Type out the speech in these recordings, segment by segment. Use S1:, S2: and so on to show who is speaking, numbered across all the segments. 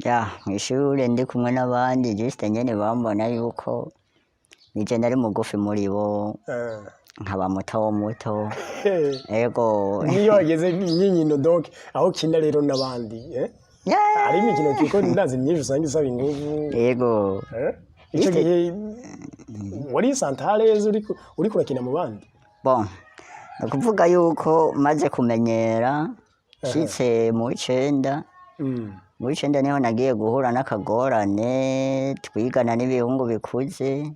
S1: Ya, mw'ishure ndi kumwe n'abandi, juste nyene bambona yuko nije nari mugufi muri bo, nkaba muto muto. Ego.
S2: Niyo hageze nk'inkino, donc aho ukina rero n'abandi, eh? Hari imikino kuko ndazi myinshi usanga isaba inguvu.
S1: Ego.
S2: Eh? Ico gihe wari santare uriko urakina mu bandi?
S1: Bon, ni ukuvuga yuko maze kumenyera, nshitse mu w'icenda, mu w'icenda niho nagiye guhura n'akagorane. Twigana n'ibihungu bikuze,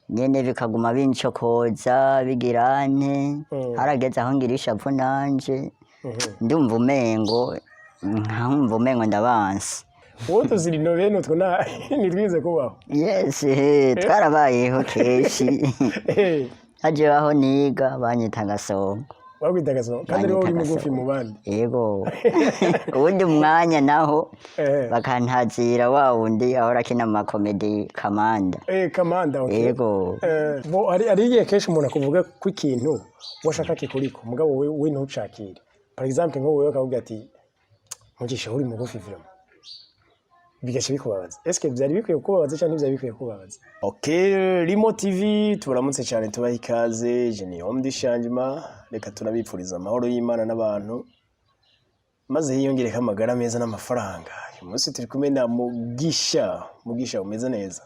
S1: nyene bikaguma bincokoza bigirante. Harageze aho ngira ishavu nanje, ndumva umengo, nkumva umengo ndabanse.
S2: Wowe tuzirino bene utwo ntitwize kubaho.
S1: Yes, twarabayeho kenshi. Haje aho niga banyita Gasongo.
S2: Bakwita Gasongo kandi ariwo uri
S1: Banyita
S2: mugufi
S1: Gasongo.
S2: mu bandi?
S1: Yego, uwundi mwanya naho bakantazira wa wundi ahora akina ama comédie, Kamanda.
S2: Eh, Kamanda, okay.
S1: Yego.
S2: Bo hari igihe kenshi umuntu akuvuga ko ikintu washaka kikuriko, mugabo we ntucakire. Par exemple, nk'ubu wewe akavuga ati: "Mugisha, uri mugufi vraiment", bigaca bikubabaza. Est-ce vyari bikwiye kukubabaza canke ntivyari bikwiye kukubabaza? Okay, Limo TV tubaramutse cyane, tubaha ikaze. Je ni Homme du Changement. Reka tunabipfuriza amahoro y'Imana n'abantu, maze hiyongereko amagara meza n'amafaranga. Uyu munsi turi kumwe na Mugisha. Mugisha, umeze neza?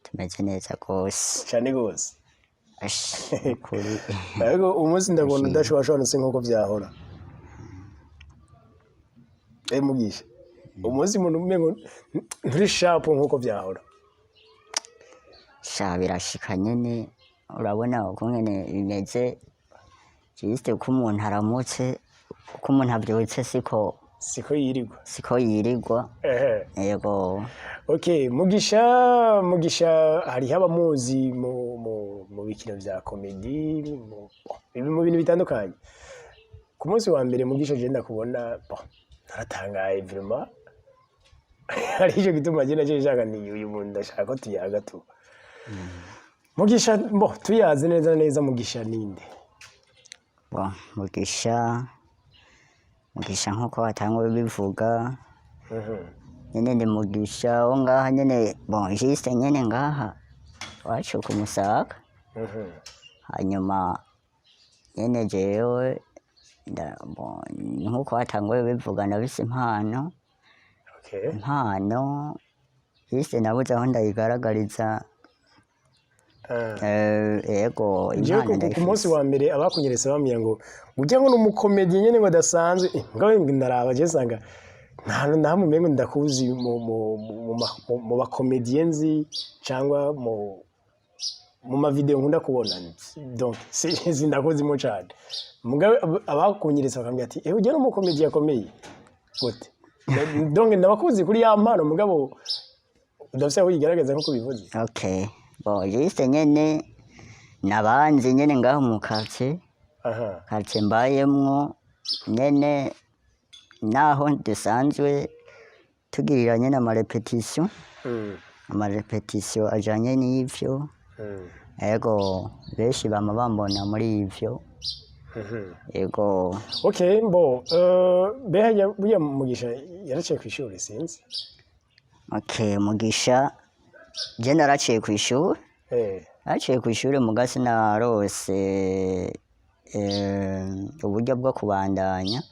S1: Tumeze neza rwose.
S2: Cyane gose.
S1: Ash, ukuri.
S2: Ariko umunsi ndabona udashobora nk'uko vyahora. Mugisha, umunsi umuntu umengo nturi sharp nk'uko vyahora.
S1: Sha, birashika nyene, urabona ukungene bimeze, juste ko umuntu aramutse, uko umuntu avyutse siko
S2: siko yirirwa.
S1: Siko yirirwa. Yego.
S2: Okay, Mugisha, Mugisha hariho abamuzi mu bikino vya comédie, mu bintu bitandukanye. Ku munsi wa mbere Mugisha je ndakubona, bon, naratangaye vraiment. Hari ico gituma je naje nshaka ni uyu muntu ndashaka ko tuyaga tu. Mugisha, bo tuyaze neza neza, Mugisha ninde?
S1: Bon, Mugisha, Mugisha nkuko batangwa bivuga, nyene ni Mugisha wo ngaha nyene, bon, juste nyene ngaha iwacu ku Musaga. Hanyuma nyene jewe bon, nkuko batanguye bivuga, ndafise impano. Impano juste nabuze aho ndayigaragariza. Yego.
S2: Jewe
S1: Impano
S2: ku munsi
S1: ndayifise.
S2: wa mbere abakunyeretse bambwira ngo ujya ngo ni umu comédien nyene ngo adasanzwe. Ngaho ndaraba je nsanga nta hantu na hamwe umengo ndakuzi mu ba comédien nzi cyangwa mu ma vidéo nkunda kubona, donc sindakuzimo cane. Mugabe abakunyeretse bakambwira ati: "Eh, ujya ni umu comédien akomeye gute?" Donc ndabakuzi kuri ya mpano, mugabo udafise aho yigaragaza nkuko bivuze.
S1: Okay, bon, juste nyene nabanzi nyene ngaho mu quartier, quartier mbayemwo nyene, naho dusanzwe tugirira nyene ama répétition, ama répétition ajanye n'ivyo. Ego, benshi bama bambona muri ivyo. Ego.
S2: Okay, bo beha burya Mugisha yaraciye kw'ishuri, sinzi.
S1: Okay, Mugisha je naraciye kw'ishuri. Naraciye kw'ishuri, muga sinarose uburyo bwo kubandanya.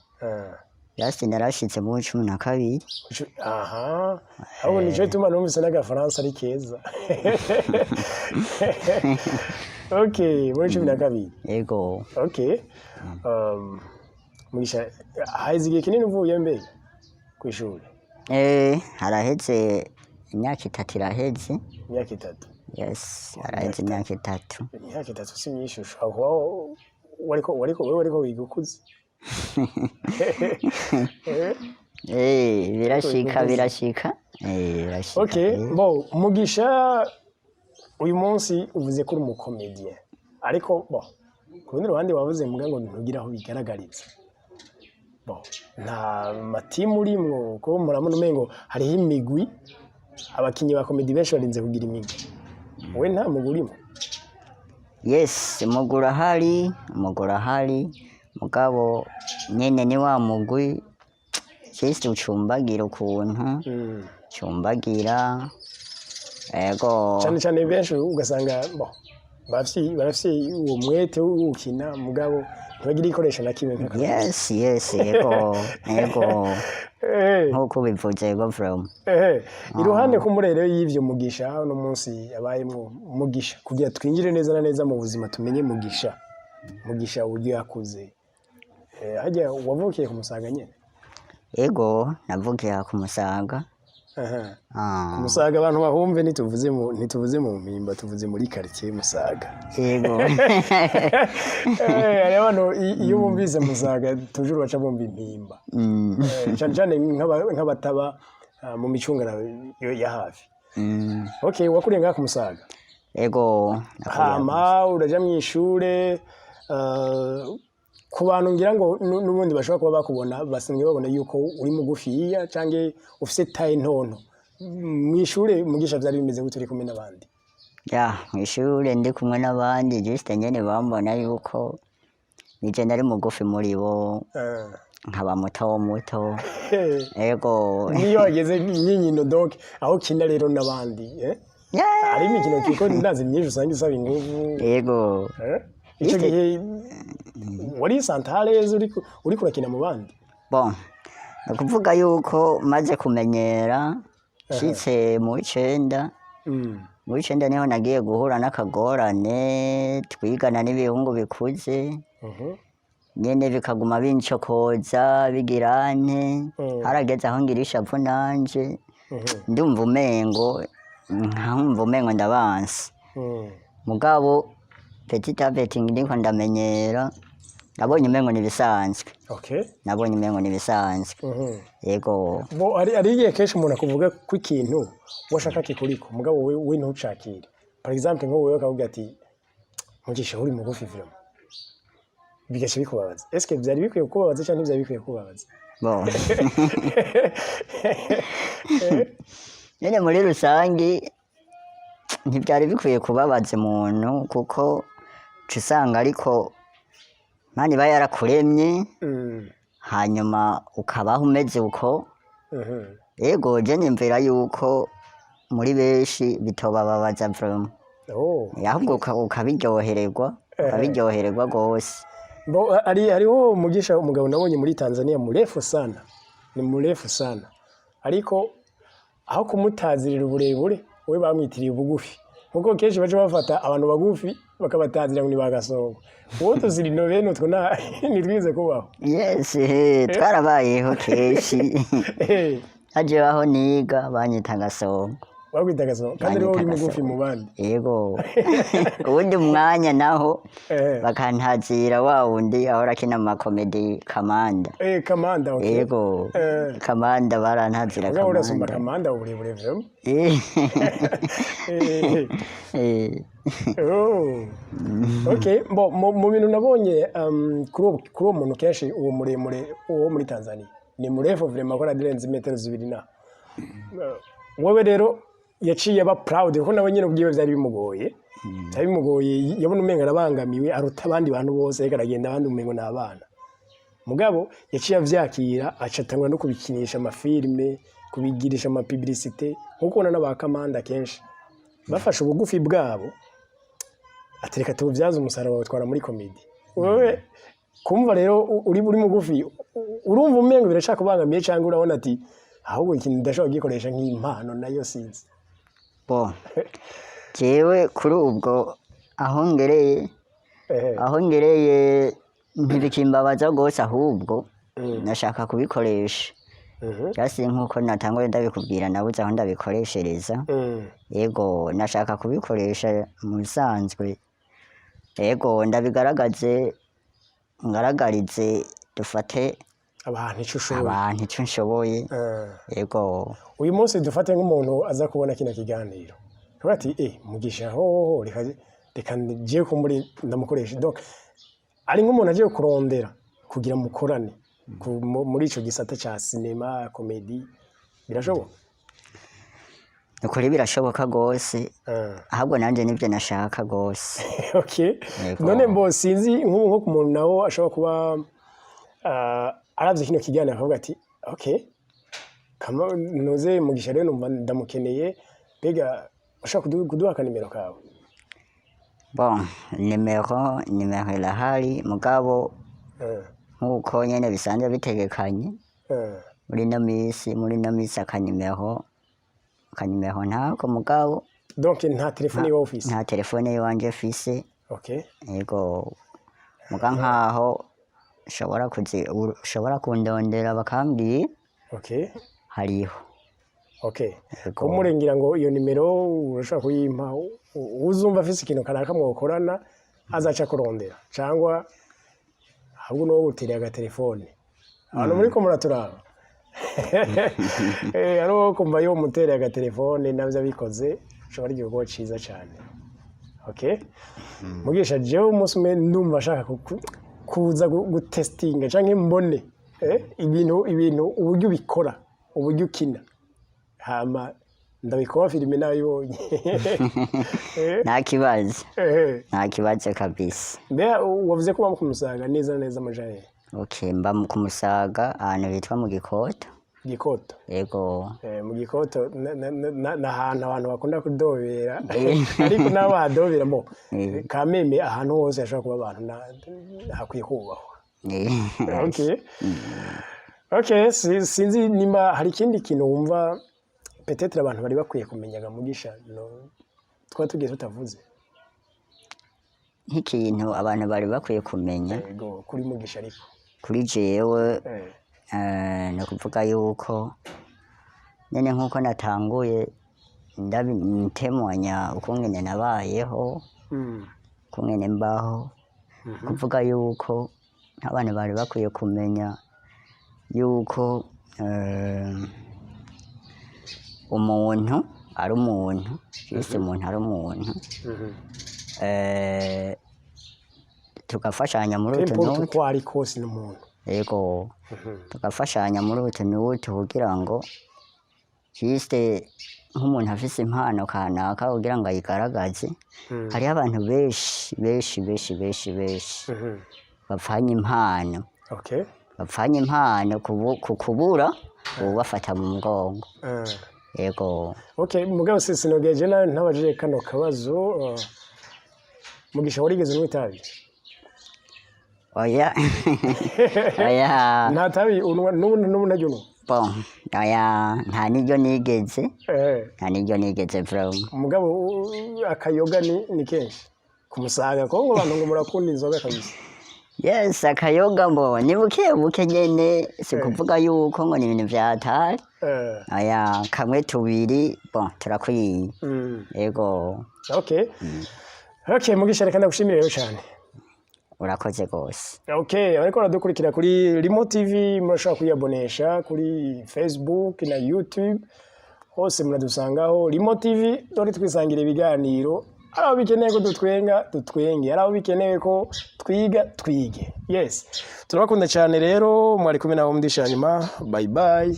S1: Just narashitse mu 12.
S2: Aha, ahubwo nico gituma numvise n'agafaransa ari keza. Okay, muri 12?
S1: Ego.
S2: Okay, Mugisha, haheze igihe kinini uvuye mbe kw'ishuri?
S1: Haraheze imyaka 3 iraheze.
S2: Imyaka 3?
S1: Yes, haraheze imyaka 3.
S2: Imyaka 3 si myinshi, ushobora kuba wariko wewe wariko wiga ukuze.
S1: Birashika, birashika. Birashika.
S2: Okay, bo Mugisha, uyu munsi uvuze ko uri umu comédien, ariko bo ku rundi ruhande wavuze mbwa ngo ntugira aho bigaragariza. Bo nta ma team urimwo, kuko murabona umengo hariho imigwi, abakinyi ba comédie benshi barinze kugira imigwi. Wowe nta mugwi urimo?
S1: Yes, umugwi urahari, umugwi urahari, mugabo nyene ni wa mugwi. Juste ucumbagira ukuntu cumbagira, ego.
S2: Cyane cyane benshi ugasanga bo barafise uwo mwete wo gukina, mugabo ntibagira igikoresho na kimwe nk'akarorero.
S1: Yes, ego. Nk'uko ubivuze, ego from.
S2: Iruhande kumurero y'ivyo, Mugisha uno munsi abayemwo, Mugisha, kugira twinjire neza na neza mu buzima, tumenye Mugisha uburyo yakuze. Harya wavukiye ku Musaga nyene?
S1: Ego, navukiye ku Musaga.
S2: Ku Musaga, abantu bahumve, ntituvuze mu Mpimba, tuvuze muri quartier Musaga.
S1: Ego.
S2: Hariho abantu iyo bumvise Musaga toujours baca bumva Impimba. Cane cane nk'abataba mu micungararo ya hafi. Okay, wakuriye ngaha ku Musaga?
S1: Ego, nakuriye.
S2: Hama uraja mw'ishure. Ku bantu ngira ngo n'ubundi bashobora kuba bakubona, basanzwe babona yuko uri mugufiya canke ufise taille ntonto. Mw'ishure, Mugisha, vyari bimeze gute uri kumwe n'abandi?
S1: Ya, mw'ishure ndi kumwe n'abandi, juste nyene bambona yuko nije nari mugufi muri bo, nkaba muto muto. Ego.
S2: Niyo hageze n'inkino, donc aho ukina rero n'abandi, eh?
S1: Yeah.
S2: Hari imikino kiko ndazi myinshi usanga isaba inguvu.
S1: Ego.
S2: Eh? Ico gihe wari santareze uriko urakina mu bandi?
S1: Bon, ni ukuvuga yuko maze kumenyera, nshitse mu w'icenda, mu w'icenda niho nagiye guhura n'akagorane. Twigana n'ibihungu bikuze, nyene bikaguma bincokoza bigirante. Harageze aho ngira ishavu nanje, ndumva umengo, nkumva umengo ndabanse. Mugabo petit à petit ndiko ndamenyera, nabonye umengo nibisanzwe. Nabonye umengo nibisanzwe. Yego.
S2: Bo ari igihe kenshi umuntu akuvuga ko ikintu washaka kikuriko, mugabo we ntucakire. Par exemple, nko wewe akavuga ati: "Mugisha, uri mugufi vraiment", bigaca bikubabaza. Est-ce que vyari bikwiye kukubabaza canke ntivyari bikwiye kukubabaza?
S1: Bon, nyene muri rusangi ntivyari bikwiye kubabaza umuntu, kuko uca usanga ariko Imana iba yarakuremye, hanyuma ukabaho umeze uko. Ego, je niyumvira yuko muri benshi bitobababaza vraiment. Ahubwo ukabiryohererwa gose.
S2: Bo hariho Mugisha umugabo nabonye muri Tanzania, murefu sana, ni murefu sana, ariko aho kumutazirira uburebure, we bamwitiriye ubugufi, nkuko kenshi baca bafata abantu bagufi bakabatazira ngo ni ba Gasongo. Wowe tuzirino bene utwo ntitwize kubaho.
S1: Yes, twarabayeho kenshi. Haje aho niga banyita Gasongo.
S2: Bakwita Gasongo kandi ariwo uri
S1: Banyita
S2: mugufi
S1: Gasongo.
S2: mu bandi.
S1: Yego, uwundi mwanya naho bakantazira wa wundi ahora akina amakomedi, Kamanda.
S2: Kamanda, okay.
S1: Yego. Kamanda, barantazira.
S2: Mugabo urasumba
S1: Kamanda.
S2: Kamanda uburebure vraiment. Oh. Okay, bo mu bintu nabonye kuri uwo muntu kenshi, uwo muremure uwo muri Tanzania ni murefu vraiment, ko ararenze metero 2 na wowe rero yaciye aba proud, kuko nawe nyine ubwiwe byari bimugoye, yabona umenga arabangamiwe, aruta abandi bantu bose, ariko aragenda abandi umengo ni abana. Mugabo yaciye avyakira, aca atangura no kubikinisha amafilme, kubigirisha amapublicité, nkuko ubona n'aba Kamanda kenshi bafashe ubugufi bwabo, atereka tububyaze umusaruro, bawutwara muri comédie. Wowe kumva rero uri mugufi, urumva umengo biracakubangamiye, cyangwa urabona ati ahubwo ikintu ndashobora kugikoresha nk'impano nayo, sinzi?
S1: Bo jewe kuri ubwo aho ngereye, aho ngereye ntibikimbabaza rwose, ahubwo nashaka kubikoresha. Just nkuko natanguye ndabikubwira, nabuze aho ndabikoreshereza. Yego, nashaka kubikoresha mu bisanzwe. Yego, ndabigaragaze, ngaragarize, dufate
S2: abantu icyo ushoboye.
S1: Abantu icyo nshoboye. Yego.
S2: Uyu munsi dufate nk'umuntu aza kubona kino kiganiro, akavuga ati: "Mugisha hoho, reka ngiye kumuri ndamukoresha." Donc ari nk'umuntu agiye kurondera kugira mukorane muri ico gisata ca cinéma comédie, birashoboka?
S1: Ukuri birashoboka rwose. Ahubwo nanjye nibyo nashaka rwose. Yego.
S2: None mbo sinzi, nk'ubu nko ku muntu nawo ashobora kuba aravye kino kiganiro akavuga ati Okay, kama ntuze Mugisha rero, numva ndamukeneye. Mbega ushaka kuduha akanimero kawe?
S1: Bon, nimero irahari, mugabo nk'uko nyene bisanzwe bitegekanye muri ino misi akanimero ntako, mugabo
S2: Donc nta telefone iwawe ufise?
S1: Nta telefone yiwanje mfise. Yego, muga nkaho ushobora kundondera bakambwira hariho. Yego.
S2: Kumurengera ngo iyo nimero urashobora kuyimpa, uzumva afise ikintu kanaka mwokorana azaca kurondera, cyangwa ahubwo n'uwo gutereye agatelefone abantu muri ko muraturaba. Hari uwo kumva yo mutereye agatelefone, navyo abikoze ushobora ari igikorwa ciza cane. Okay, Mugisha, jewe umunsi umwe ndumva ashaka kuza gutestinga canke mbone ibintu uburyo ubikora, uburyo ukina, hama ndabikora filime nabibonye.
S1: Nta kibazo. Nta kibazo kabisa.
S2: Mbega wavuze ko uba ku Musaga neza na neza amajahe?
S1: Okay, mba ku Musaga ahantu bitwa mu Gikoto.
S2: Gikoto?
S1: Yego.
S2: Mu Gikoto ni ahantu abantu bakunda kudobera, ariko n'abo bahadoberamo kameme, ahantu hose hashobora kuba abantu hakwiye kubahwa. Okay, sinzi nimba hari ikindi kintu wumva peut-être abantu bari bakwiye kumenyaga, Mugisha, no, twaba tugiye tutavuze.
S1: Nk'ikintu abantu bari bakwiye kumenya?
S2: Yego, kuri Mugisha ariko.
S1: Kuri jewe, ni ukuvuga yuko nyene nk'uko natanguye ndabitemanya ukungene nabayeho, ukungene mbaho, kuvuga yuko abantu bari bakwiye kumenya yuko umuntu ari umuntu, juste umuntu ari umuntu, tugafashanya muri utu
S2: Peu importe
S1: n'utu.
S2: Uko ari kose ni umuntu.
S1: Yego, tugafashanya muri utu n'utu kugira ngo juste nk'umuntu afise impano kanaka kugira ngo ayigaragaze. Hariho abantu benshi benshi benshi benshi benshi bapfanye impano, bapfanye impano ku kubura uwubafata mu mugongo. Yego.
S2: Okay, mugabo sinogeje nawe ntabajije kano kabazo. Mugisha, warigeze unywa itabi?
S1: Oya, oya.
S2: Nta tabi unywa n'ubu ntaryo unywa?
S1: Bon, oya, nta n'iryo nigeze. Nta n'iryo nigeze vraiment.
S2: Mugabo akayoga ni kenshi ku Musaga, kuko ngo abantu ngo murakunda inzoga kabisa.
S1: Yes, akayoga mbo ni buke buke nyene, si kuvuga yuko ngo ni ibintu vyatari. Oya, kamwe tubiri, bon, turakwiye. Yego.
S2: Okay, Mugisha, reka ndagushimire rero cyane.
S1: Urakoze gose.
S2: Okay, ariko baradukurikira kuri Limo TV, murashobora kwiyabonesha kuri Facebook na YouTube, hose muradusangaho Limo TV. Dore twisangira ibiganiro, ari aho bikeneye ko dutwenga dutwenge, ari aho bikeneye ko twiga twige. Yes, turabakunda cyane rero. Mwari kumwe nawe mudisha nyuma. Bye bye.